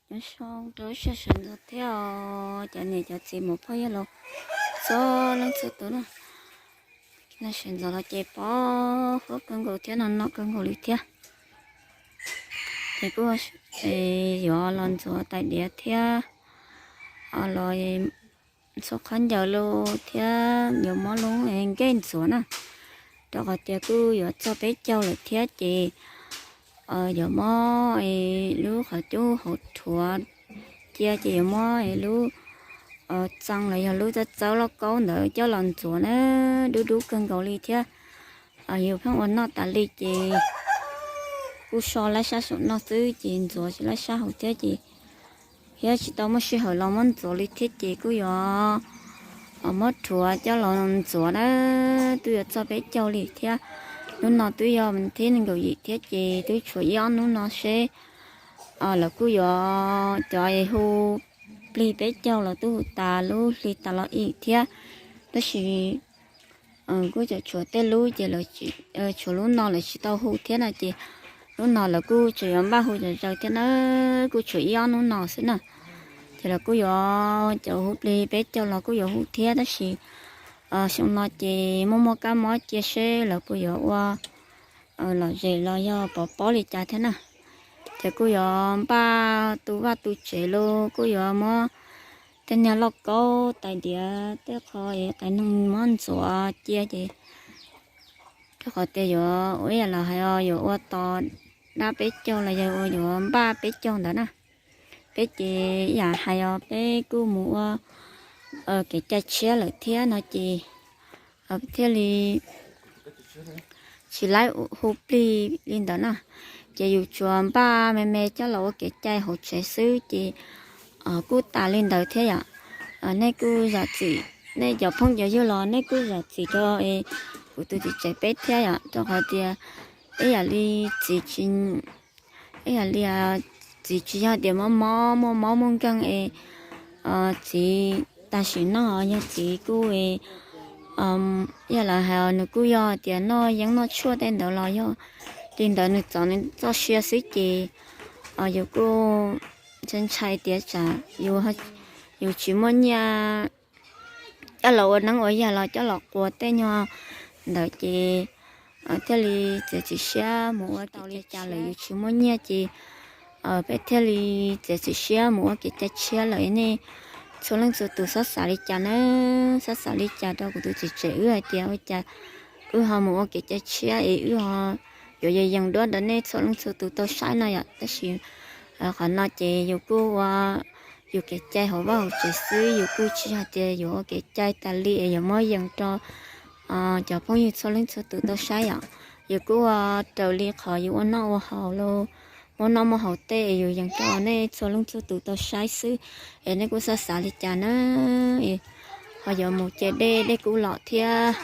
Nyob zoo rau lub sij hawm sawv ntxov thiab os, cov niam cov txiv muam phooj ywg los txhua leej txhua tus na. Sawv ntxov los ces pom huab kawg nkaus thiab no no kawg nkaus li thiab. Ces kuj yuav los ntxuav tais diav thiab los ntxhua khaub ncaws los thiab yuav muab lub nkej ntxuav na, rau qhov tias kuj yuav txog peb caug lawm thiab ces yuav muab lub qhov cub hauv rhuav cia ces yuav muab lub txee los yog lub txawb txawb lauj kaub ntawd coj los ntxuav na, dub dub kawg nkaus li thiab. Yus pheej ua noj tas li ces kuj so lab sab saum no xwb ces ntxuav tsis lab sab hauv thiab ces thiab tsis tau muaj sij hawm los muab ntxuav li thiab ces kuj yuav muab rhuav coj los ntxuav na, twb yuav txog peb caug li thiab. Hnub no twb yog thib nees nkaum yim thiab ces twb tshuav ib ob hnub no seb lawv kuj yuav cov hu plig peb caug los twb hu tas lub hli tas los im thiab, tab sis kuj tseem tshuav tej lub ces tshuav lub no lawv tsis tau hu thiab no ces lub no lawv kuj tseem yuav npaj hu zom zaws thiab na, kuj tshuav ib ob hnub no xwb na. Ces lawv kuj yuav cov hu plig peb caug los kuj yuav hu thiab tab sis xyoo no ces muaj muaj kab mob cia seb lawv puas yuav ua lom zem los yog pov pob li cas thiab na. Ces kuj yuav npaj tu vaj tu tsev los kuj yuav muab tej niag lauj kaub tais diav tej qho es tais neeg muab ntxuav cia ces rau qhov tias yuav ua ib yam los hais os, yuav ua tos dab peb caug los yog ua yuav npaj peb caug ntawd na. Peb ces ib yam hais os, peb kuj mus ua kev cai tshiab lawm thiab no ces thiaj li tsis laib hu plig li ntawd na. Ces yus tsuas npaj me me coj los ua kev cai hauv tsev xwb ces kuj tas li ntawd thiab yom. Nej kuj zam txim, nej cov phooj cov ywg los nej kuj zam txim rau kuv tus txiv tsev peb thiab yom, rau qhov tias ib yam li txiv tsis, ib yam li txiv tsis yog tias mob mob muaj mob muaj nkeeg es txiv tam sim no yog txiv kuj ib yam li hais nws kuj yog tias noj yeeb noj tshuaj tej ntawd los yog li ntawd nws txov nws txoj sia xwb ces yus kuj ntshai ntshai tias tsam yus tsis muaj nyiaj coj los ua neeb ua yaig los coj los quas tej nyuag ntawd ces thiaj li txiav txim siab mus ua tau li cas lawm yus tsis muaj nyiaj ces peb thiaj li txiav txim siab mus ua kev cai tshiab lawm. Nej txhua leej txhua tus xob xav li cas na, xob xav li cas rau kuv tus txiv tsev wb hais tias ua cas wb ho mus ua kev cai tshiab es wb ho yuav yees duab rau nej txhua leej txhua tus tau saib no yom. Tab sis qhov no ces yus kuj ua yus kev cai hauv vaj hauv tsev xwb, yus kuj tsis yog tias yuav ua kev cai tas li es yuav muab yees rau cov phooj ywg txhua leej txhua tus tau saib yom. Yus kuj ua raws li qhov yus ua noj ua haus los muaj noj muaj haus tej es yus yees rau nej txhua leej txhua tus tau saib xwb. Es nej kuj xob xav li cas na, ho yuav mus ce dej, dej kuj los thiab,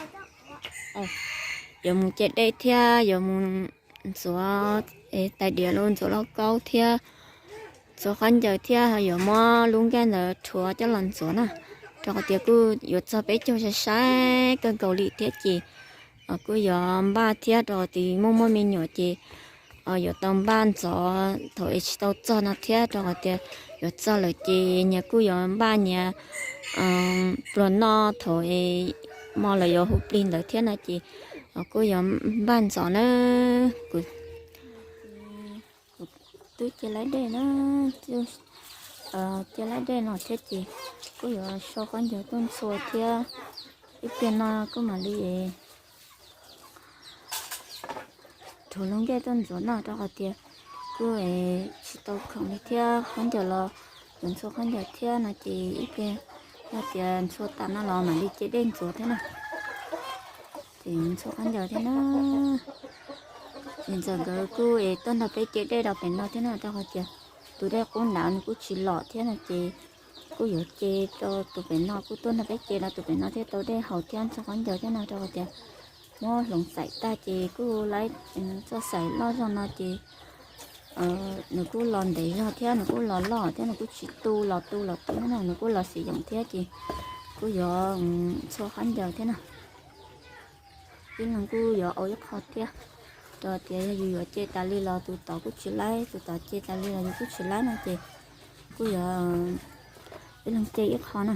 yuav mus ce dej thiab yuav mus ntxuav tais diav los ntxuav lauj kaub thiab ntxuav khaub ncaws thiab yuav muab lub nkej ntawd rhuav coj los ntxuav na, rau qhov tias kuj yuav txog peb caug sai sai kawg nkaus li thiab ces kuj yuav npaj thiab rau qhov tias muaj muaj me nyuam ces yuav tau npaj ntxov thaum es tsis tau txog no thiab, rau qhov tias yuav txog lawm ces nyias kuj yuav npaj nyias pluas noj thaum es hmo lawv yuav hu plig ntawd thiab no ces kuj yuav npaj ntxov na. Kuv twb cia laib dej na, cia laib dej no thiab ces kuj yuav sau khaub ncaws tuaj ntxhua thiab, ib pliag no kuj mam li rhuav lub nkej tuaj ntxuav noj, rau qhov tias kuj tsis tau khoom li thiab, khaub ncaws los yuav ntxhua khaub ncaws thiab no ces ib pliag yog tias ntxhua tas no los mam li ce dej ntxuav thiab na. Ces ntxhua khaub ncaws thiab na. Ces ntxawm nkawd kuj es tuaj nrog peb ce dej rau pem no thiab na, rau qhov tias tus dej qub nrad nws kuj tsis los thiab no ces kuj yuav ce rau tus pem no, kuj tuaj nrog peb ce rau tus pem no thiaj tau dej haus thiab ntxhua khaub ncaws thiab no, rau qhov tias muab hloov xaim tag ces kuj laib txoj xaim loj zog no ces nws kuj los ntev zog thiab nws kuj los loj thiab nws kuj tsis tu los tu los tu no, nws kuj los xim yoos thiab ces kuj yuav ntxhua khaub ncaws thiab na. Ib leeg kuj yuav au ib qho thiab, rau tias yog yus yuav ce tas li los tus tod kuj tsis laib, tus tod ce tas li los yus kuj tsis laib no ces Kuj yuav ib leeg ce ib qho na.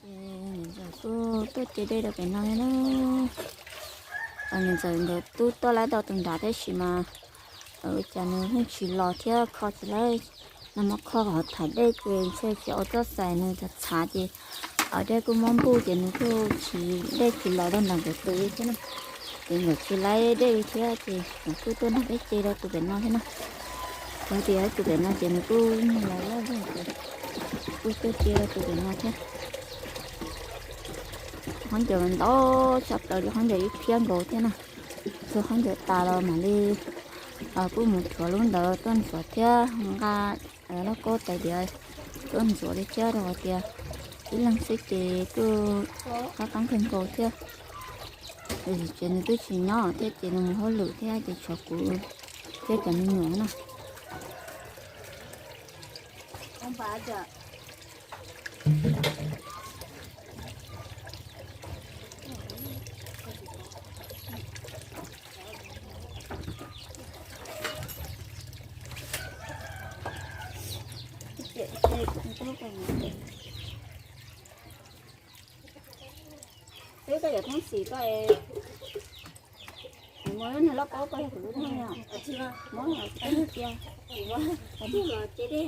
Ces niam ntxawm kuj tuaj ce dej rau pem no thiab na. Niam ntxawm nkawd twb tuaj laib tau tus nrad tab sis mas ua cas nws yeej tsis los thiab kho tsis laib. Nag hmo kho hov thaiv dej ces ntshe tsis ua txoj xais nws txhav txhav ces dej kuj mob npuj ces nws kuj tsis, dej tsis los rau nram nkawd tus li thiab na. Ces nkawd tsis laib dej li thiab ces nkawd kuj tuaj nrog peb ce rau tus pem no thiab na. Yog tias tus pem no ces nws kuj nyuag los loj zog ces kuj tuaj ce rau tus pem no thiab. Khaub ncaws ntau tshaj plaws li, khaub ncaws ib phiab nkaus thiab na. Txhua khaub ncaws tas los mam li kuj mus rhuav lub ntawd tuaj ntxuav thiab nqa lauj kaub tais diav tuaj ntxuav li thiab rau qhov tias ib leeg xwb ces kuj qab qab kawg nkaus thiab. Ces nws twb tsis nyob thiab ces nws mus hauj lwm thiab ces tshuav kuv thiab cov me nyuam na. Peb koj yuav thoob xim koj es, mus lub niag lauj kaub koj yog kuv lub niag, muab qab cia, qab cia los ce dej.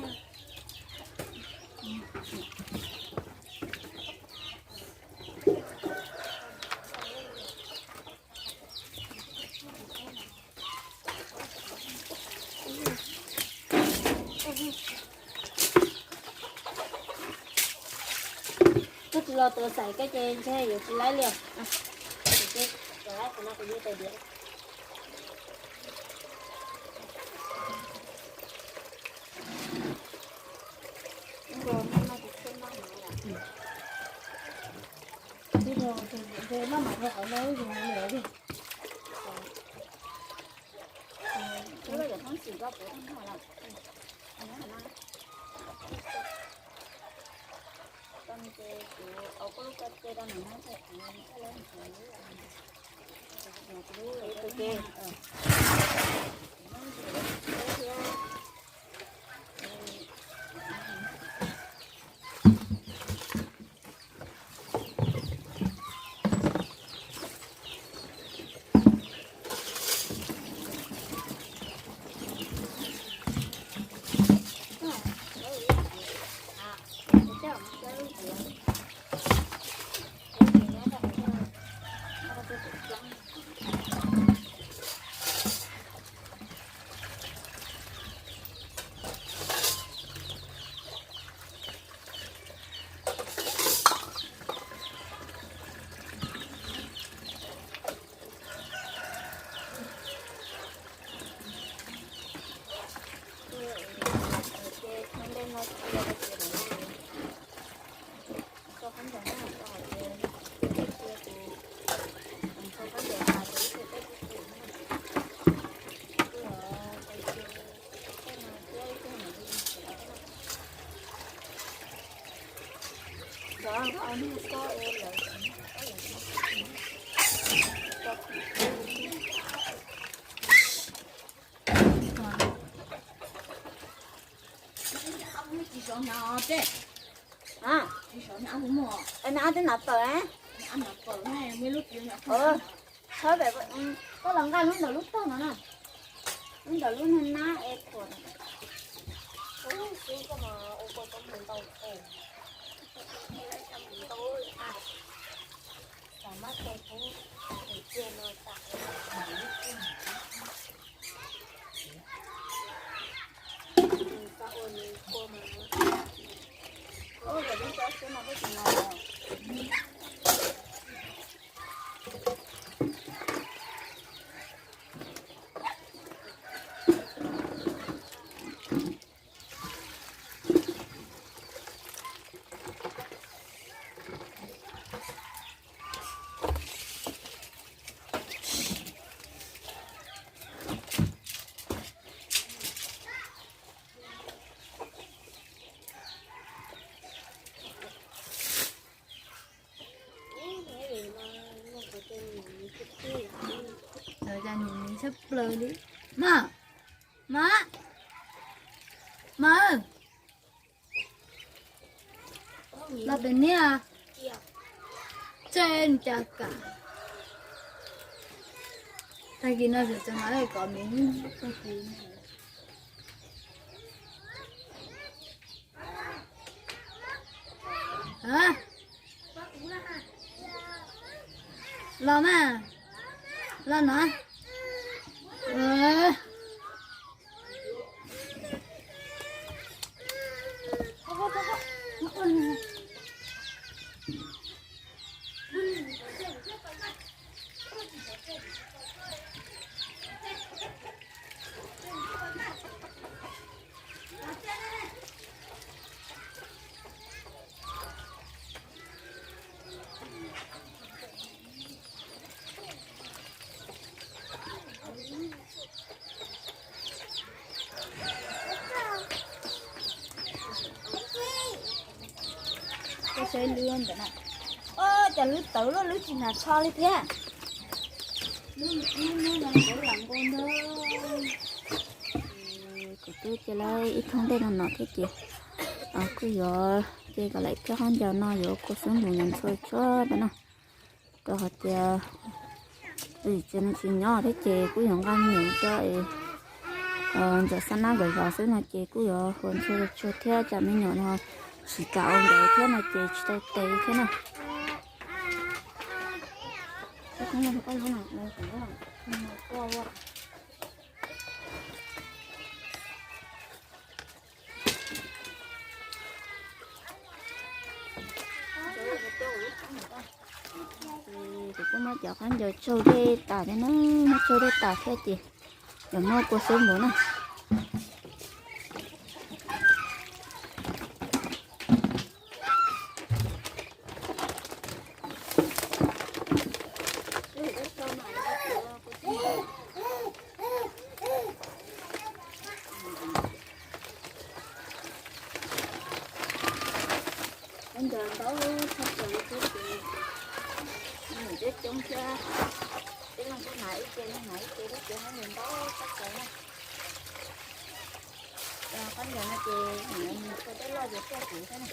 Koj tsis los tuav xaim koj ces ntshe yuav tsis laib li. Tuav laib qhov no kuv yuav tais diav. Tsis sov hnav os, tsis sov hnav, hnav tej hnav pawg, hnav pawg, thawb pem, koj los nqa lub ntawm lub tog no na, lub ntawm lub nag nab es thuam. Txawm cas nws tshaj plaws li. Mas, mas, mas, Los pem niag, tse cas kam. Tag kis no tseem tseem hais kom miv tag kis. Los mas, los no. Saib lwb ntawm na. Cov lwb tawv luaj, lwb tsis hnav tsho li thiab. Lub no kuv lam nqua ntag. Kuv twb cia lawm ib thooj dej no no thiab ces kuj yuav cia kom laim thiab, qhov ncauj no yuav kua xub npum nyob ntxhua tsuag ntawm no. Rau qhov tias tsis tsis nyob thiab ces kuj yuav nqa me nyuam rau ntxuav xab nab kom zov xwb no ces kuj yuav hu ntxhua tsuag thiab, tsam me nyuam no tsis kam ua ntawd thiab no ces tsis tau tes thiab na. Kuv kuj muab cov khaub ncaws tsaug dej tas thiab na, muab tsaug dej tas thiab ces yuav muab kua xub npum na. Khaub ncaws ntau tshaj plaws li thiab ces, coob coob thiab, tib leeg kuj hnav ib ce, leeg hnav ib ce, ib ce khaub ncaws ntau tshaj plaws na. Khaub ncaws no ces nws tau tej loj ces thiaj kuv thiab na.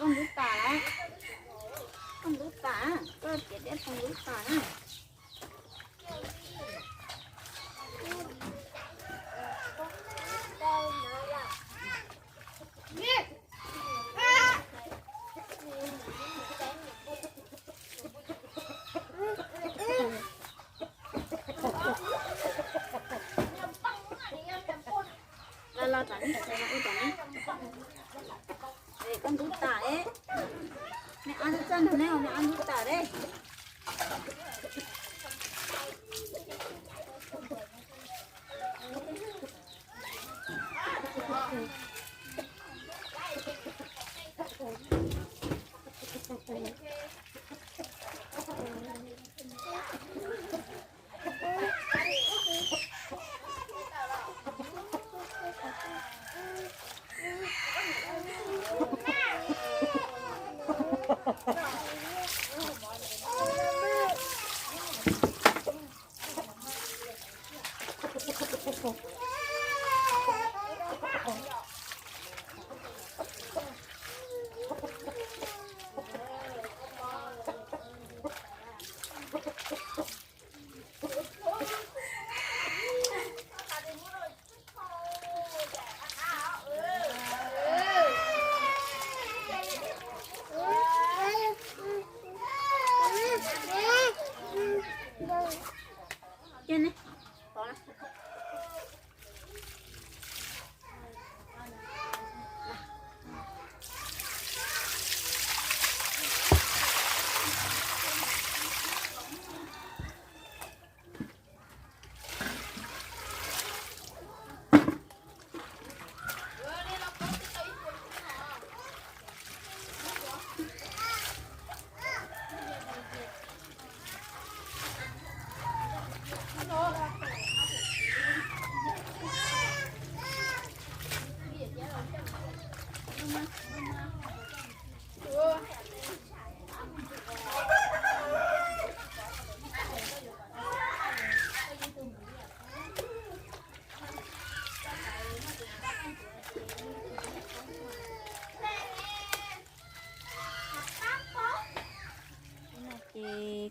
Koj ntub tas, koj ntub tas, koj tias deb pog ntub tas na. Los los, tsam ib tsam ib tsam ne, koj ntub tas es, nej ab txaj nrog neb, nej ab ntub tas deb. Ces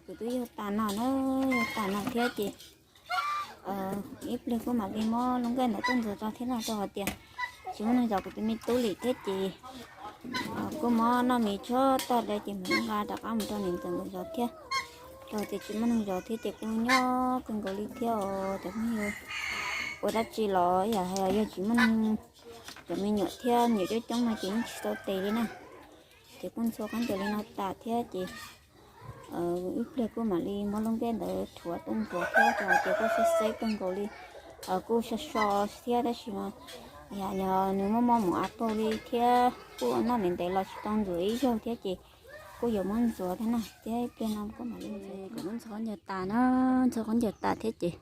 kuv twb yug tas no na, yug tas no thiab ces ib pliag kuj mam li muab lub nkaj ntawd tuaj ntxuav tso thiab no, rau qhov tias tsis muaj neeg zov kuv tus me tub li thiab ces kuj muab noj mis tshuav tag lawm ces mam nqa rov qab mus rau niam ntxawm nkawd zov thiab. Rau qhov tias tsis muaj neeg zov thiab ces kuj nyob kawg nkaus li thiab os cov phooj ywg. Ua dab tsi los yog hais yog tsis muaj neeg, cov me nyuam thiab me nyuam coob coob no ces yeej tsis tau tes li na. Ces kuj ntxhua khaub ncaws li no tas thiab ces ib pliag kuj mam li muab lub nkaj ntawd rhuav tuaj ntxuav thiab rau qhov tias kuj xeb xeb kawg nkaus li, kuj so so thiab tab sis mas yog nws muaj muaj mus av paug li thiab kuj noj ntev ntev los tsis tau ntxuav ib zaug thiab ces kuj yuav muab ntxuav thiab na. Thiab ib pliag no kuj mam li ntxuav, kuv muab ntxhua khaub ncaws tas na, ntxhua khaub ncaws tas thiab ces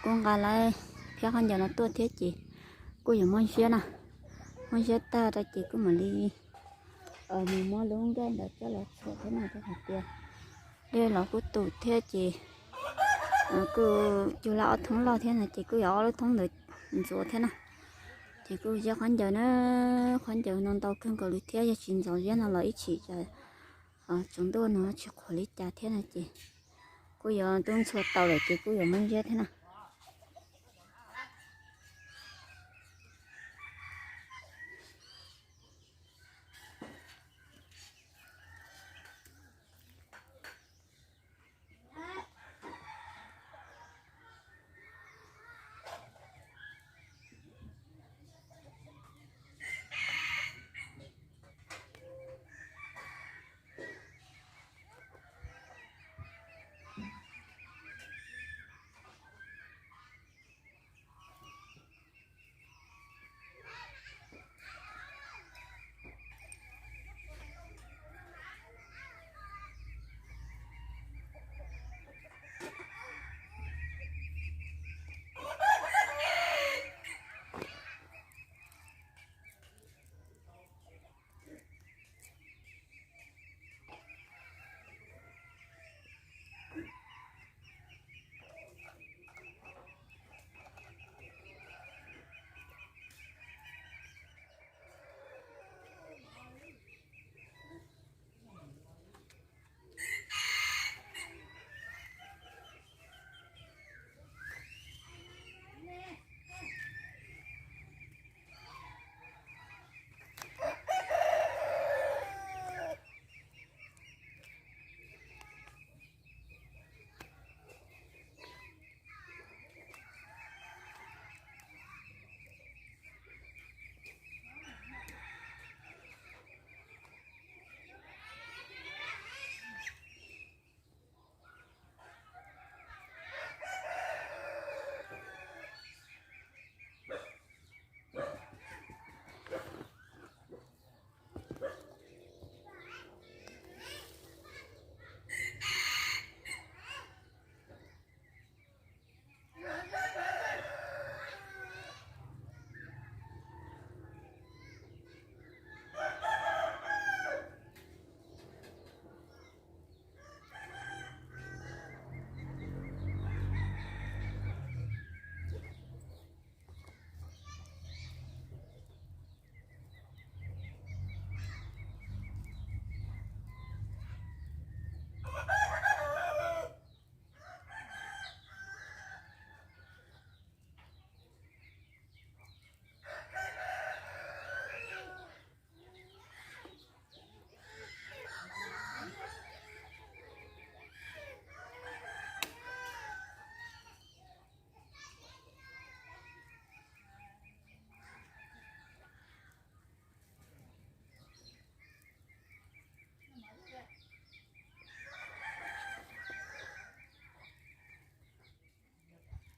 kuj nqa lawv phiab khaub ncaws no tuaj thiab ces kuj yuav muab ziab na. Muab ziab tag rau ces kuj mam li mus muab lub nkaj ntawd coj los txhuam thiab no rau hais tias dej los kuj tus thiab ces kuj cug laj ob thoob loj thiab no ces kuj yuav ob lub thoob ntawd ntxuav thiab na. Ces kuj ziab khaub ncaws na, khaub ncaws no ntau kawg nkaus li thiab yog tsis ntxuav ziab no los ib chim tsaus ntuj no tsis qhuav li cas thiab no ces kuj yuav tub ntxhua tau lawm ces kuj yuav muab ziab thiab na.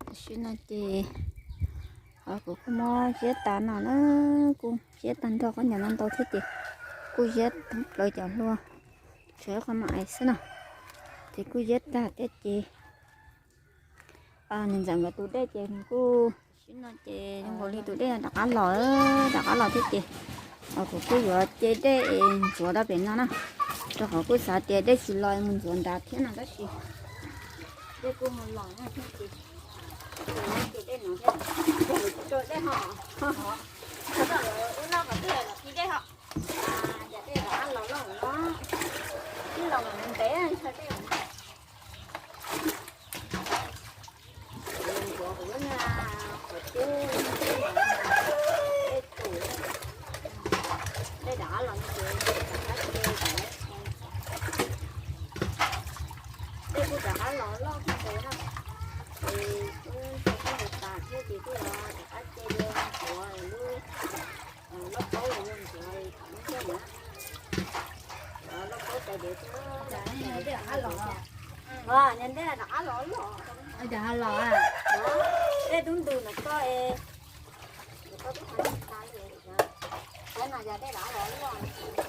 Tam sim no ces kuv kuj muab ziab tas no na, kuj ziab tag nrho khaub ncaws no ntau thiab ces kuj ziab thoob plaws cov hlua, tshuav ib qho mam ais xwb no. Ces kuj ziab tag thiab ces niam ntxawm nkawd tus dej ces nws kuj, tam sim no ces zoo nkaus li tus dej rov qab los, rov qab los thiab ces Kuv kuj yuav ce dej es ntxuav rau pem no na, rau qhov kuj xav tias dej tsis los mus ntxuav nrad thiab no tab sis dej kuj mus los na thiab ces ce dej no thiab, ces lawv tsis tso dej ho, lawv ua no kom twb los ci dej ho, ces dej rov qab los loj no, twb los ntev ntshe dej ntxuav kuv lub niag qhov cub, dej tus, dej rov qab los no ces rov qab ce, dej kuj rov qab los loj thiab ntawd na, ces kuj ntxuav kuj mus tas thiab ces kuj rov qab ce ntxuav lub lauj kaub los ntxuav lub ntiaj na, lauj kaub tais diav xwb, nyob ntej rov qab los loj, dej tub ntws ntawm koj es, koj tub qhov tas li, saib no yog dej rov qab los loj,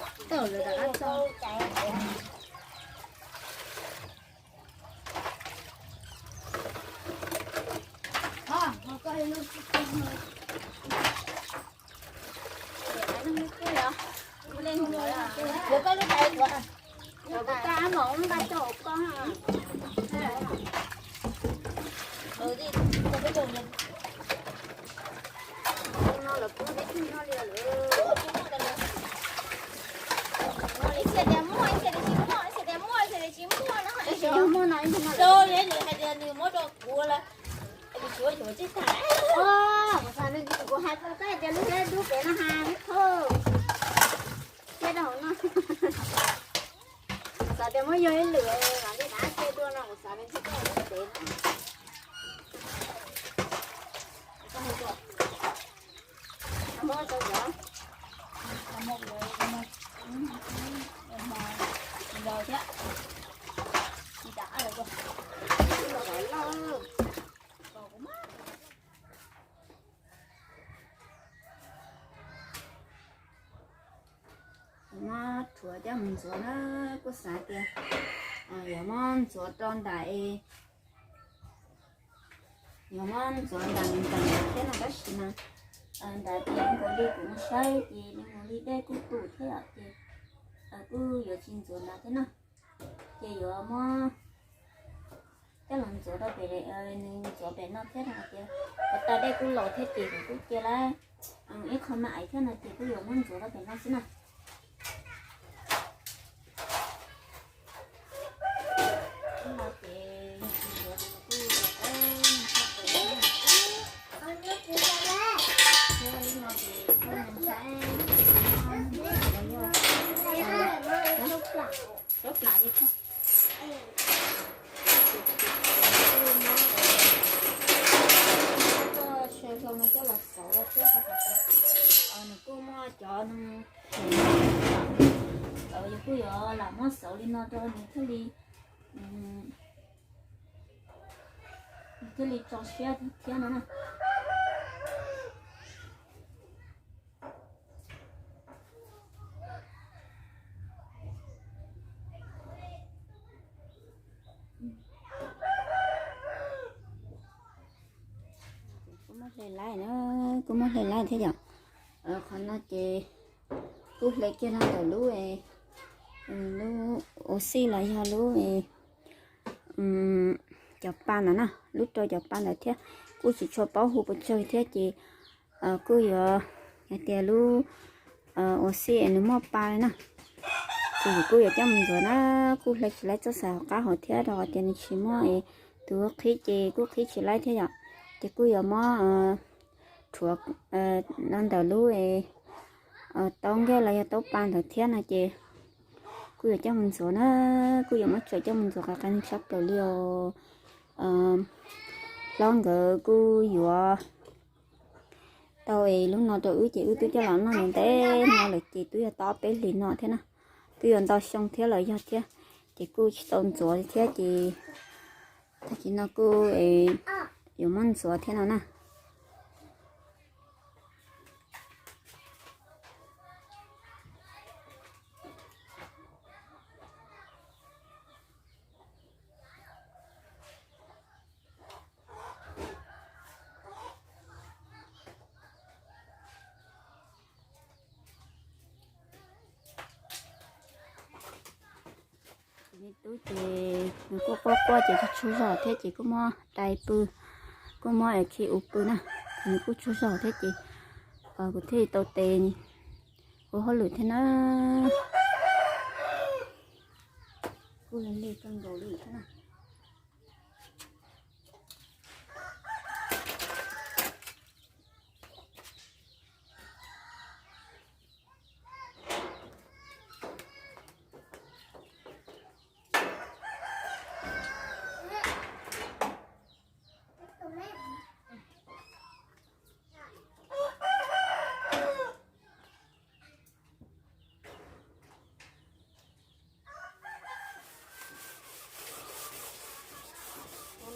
tawm lawm rov qab tso. Ib txhia tias muaj, ib txhia tias tsis muaj, ib txhia tias tsis muaj no. Ib txhia tias muaj no, ib txhia tias nws muab rau kuv lawm. Kuv xav nws, kuv hais rau koj tias lub siab dub pem no ha, ib qho siab rau hauv no. Kuv xav tias muab yog ib lwm mam li rov qab cia dua no, kuv xav tias ntshe koj lub pem no. Kuv muab rhuav coj mus ntxuav na, kuj xav tias yuav muab ntxuav rau nram es, yuav muab ntxuav nram ntees thiab no tab sis mas nram ces nkaus li kuv mus saib ces nws mus li dej kuj tus thiab ces kuj yuav tsis ntxuav nrad thiab na. Ces yuav muab coj los ntxuav rau pem, nws ntxuav pem no thiab no tias, ua tas dej kuj los thiab ces kuv kuj cia lawm ib qho me ais thiab no ces kuj yuav muab ntxuav rau pem no xwb na. Nws kuj muaj cov, nws kuj yuav lam muab xauv li no rau nws thiaj li, thiaj li tso siab thiab no na. Kuj muab hle laib na, kuj muab hle laib thiab yom. Qhov no ces kuj hle kiag no ntawm lub, lub ua xij los yog lub cov pa ntawd na, lub rau cov pa ntawd thiab. Kuj tsis tshua paub hu pes tsawg thiab ces kuj yuav hais tias lub ua xij es nws muaj pa li na. Ces kuj yuav coj mus ntxuav na, kuj hle tsis laib txoj xaim hauv qab hauv thiab rau qhov tias nws tsis muaj es tus qhib ces kuj qhib tsis laib thiab yom. Ces kuj yuav muab rhuav no ntawm lub taub nkej los yog taub pa ntawd thiab no ces kuj yuav coj mus ntxuav na, kuj yuav muab tso coj mus ntxuav qab qab tshaj plaws li os. Hlob nkawd kuj yuav tau es lub no rau wb ces wb twb coj los noj ntev ntev no lawm ces twb yog tau ob peb hlis no thiab na, twb yuav ntau xyoo thiab los yog thiab, ces kuj tsis tau ntxuav thiab ces tag kis no kuj yuav muab ntxuav thiab no na. Tub ces nws kuj quaj quaj ces kuj tsaug zog thiab ces kuj muab dai pw, kuj muab khi u pw na, ces nws kuj tsaug zog thiab ces kuv thiaj li tau tes ua hauj lwm thiab na. Kuj lig kawg nkaus li thiab na.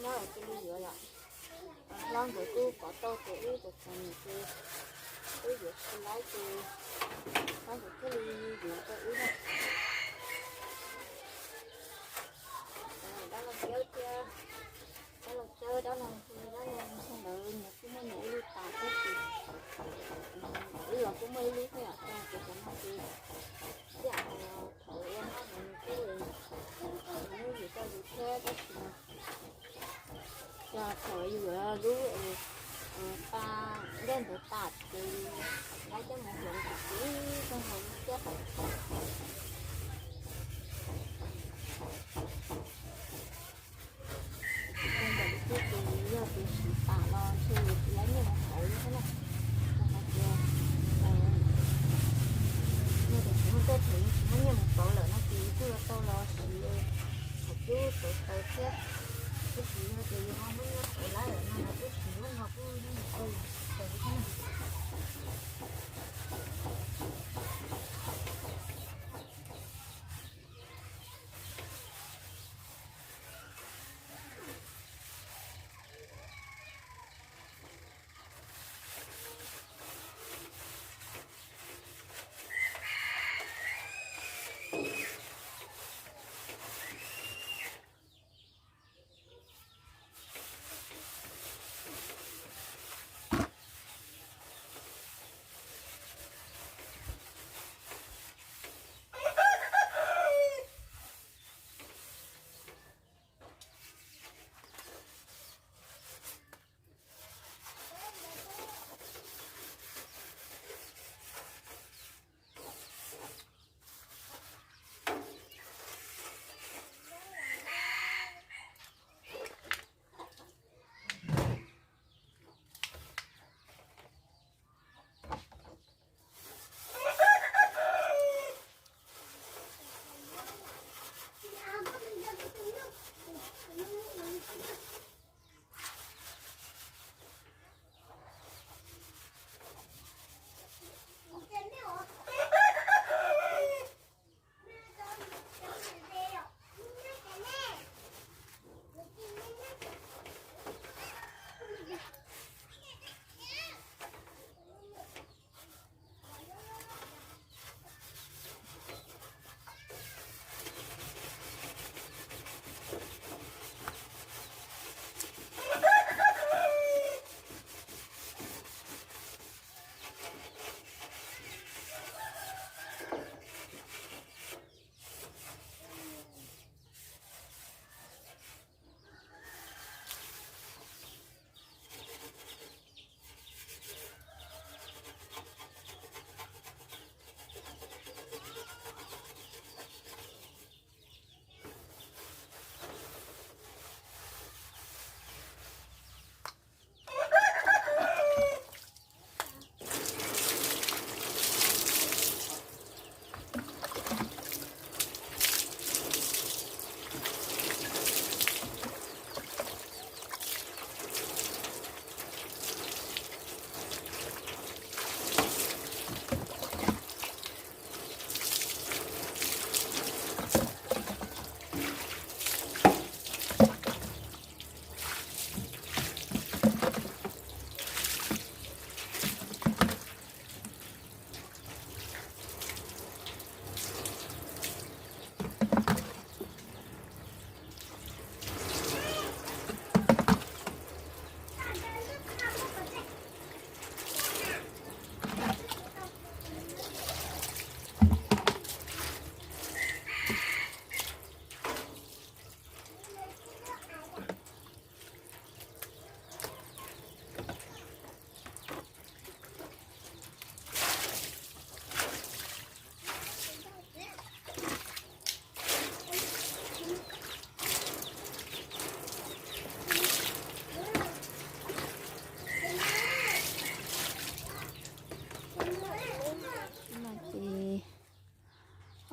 Nyob nyob cia li yuav yom. Hlob nkawd kuj pov tau tias wb tseem tshuav nws ces wb yuav tsis laib ces hlob nkawd thiaj li yuav rau wb na. Dab laug Cawb thiab, dab laug Cawb, dab laug Hu, dab laug Hu ntawd nyias kuj muaj nyias ib lub tas thiab ces wb los kuj muaj ib lub thiab yom, ces cov no ces ib yam thaum ua hlob ntawd nws kuj, nws kuj yuav rau yus thiab tab sis mas thaum yus lub pa dej ntawd tas ces laib coj mus hloov ces tsis zoo nkaus li thiab. Ntawm lub tub ces yog tias siv tas los ntshe yuav tsis laib nyiaj mus pauv li thiab na. Rau qhov tias yog tias tsis muaj tej thaum yus tsis muaj nyiaj mus pauv lawm no ces yus kuj yuav tau los siv thaum cub tau taws thiab. Tab sis yog tias yus ho muaj nyiaj pauv lawm no los kuj tsis muaj no kuj yeej mus pauv li thiab na.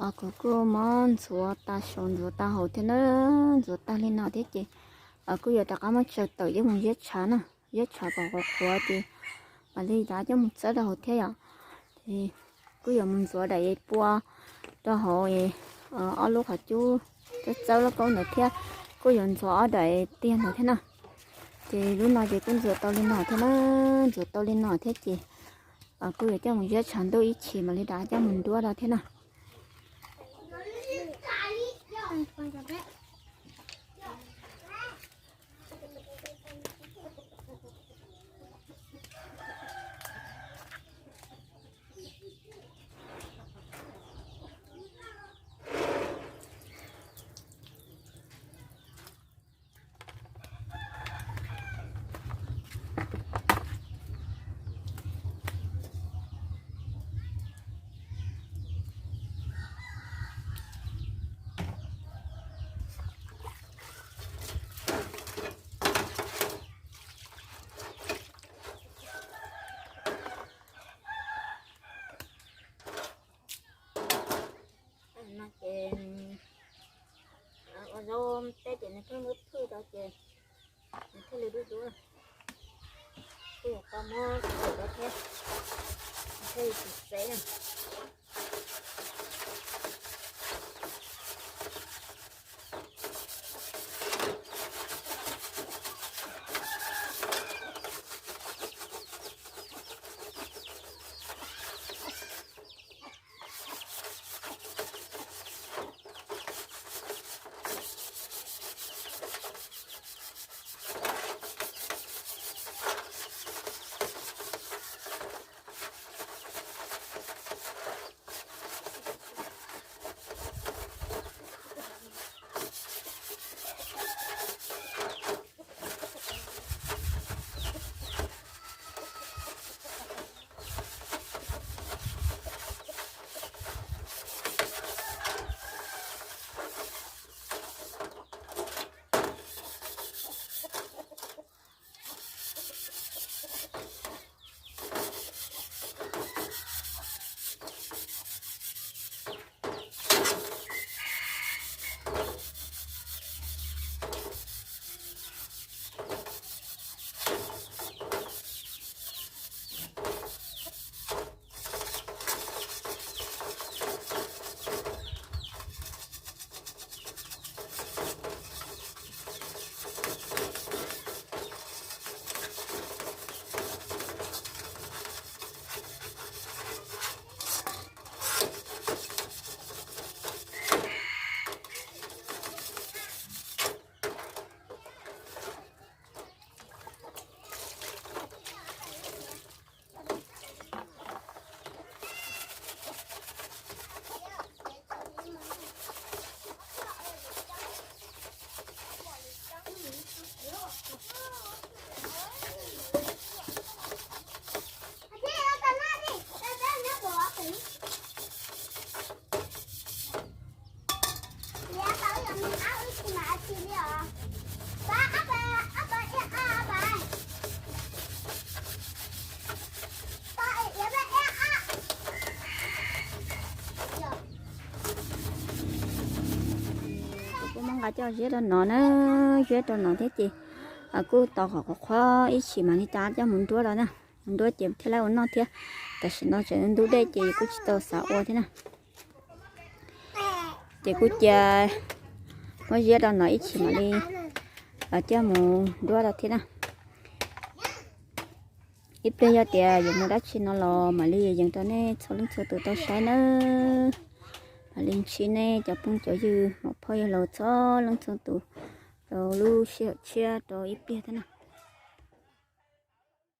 Kuv kuj muab ntxuav tas saum ntxuav tas hauv thiab na, ntxuav tag li no thiab ces kuj yuav rov qab muab tsaws tawm coj mus ziab tshav na, ziab tshav kom qhuav qhuav ces mam li rov coj mus txawb rau hauv thiab yom. Ces kuj yuav mus ntxuav daim pua rau hauv ob lub qhov cub txawb txawb lauj kaub ntawd thiab, kuj yuav ntxuav ob daim tiag ntawd thiab na. Ces lub no ces kuj ntxuav tau li no thiab na, ntxuav tau li no thiab ces kuj yuav coj mus ziab tshav ntuj ib chim mam li rov coj mus nruab rau thiab na. No ces ua zaub teb ces nws pheej lub thwj rau ces nws thiaj li dub dub. Kuj yuav tau muab txiav rau thiab, nws thiaj li tsis txev na. Kuv kuj muab nqa coj ziab rau no na, ziab rau no thiab ces kuj tau qhov qhuav qhuav ib chim mam li rov coj mus nruab rau na. Mus nruab ces thiaj li ua noj thiab. Tam sim no tseem ntub dej ces kuj tsis tau xav ua thiab na. Ces kuj cia muab ziab rau no ib chim mam li coj mus nruab rau thiab na. Ib pliag yog tias yuav muaj dab tsi no los mam li yees rau nej txhua leej txhua tus tau saib nawb. Mam li ntsib nej cov phooj cov ywg, muam phauj yawg laus txhua leej txhua tus rau lub sij hawm tshiab rau ib pliag thiab na.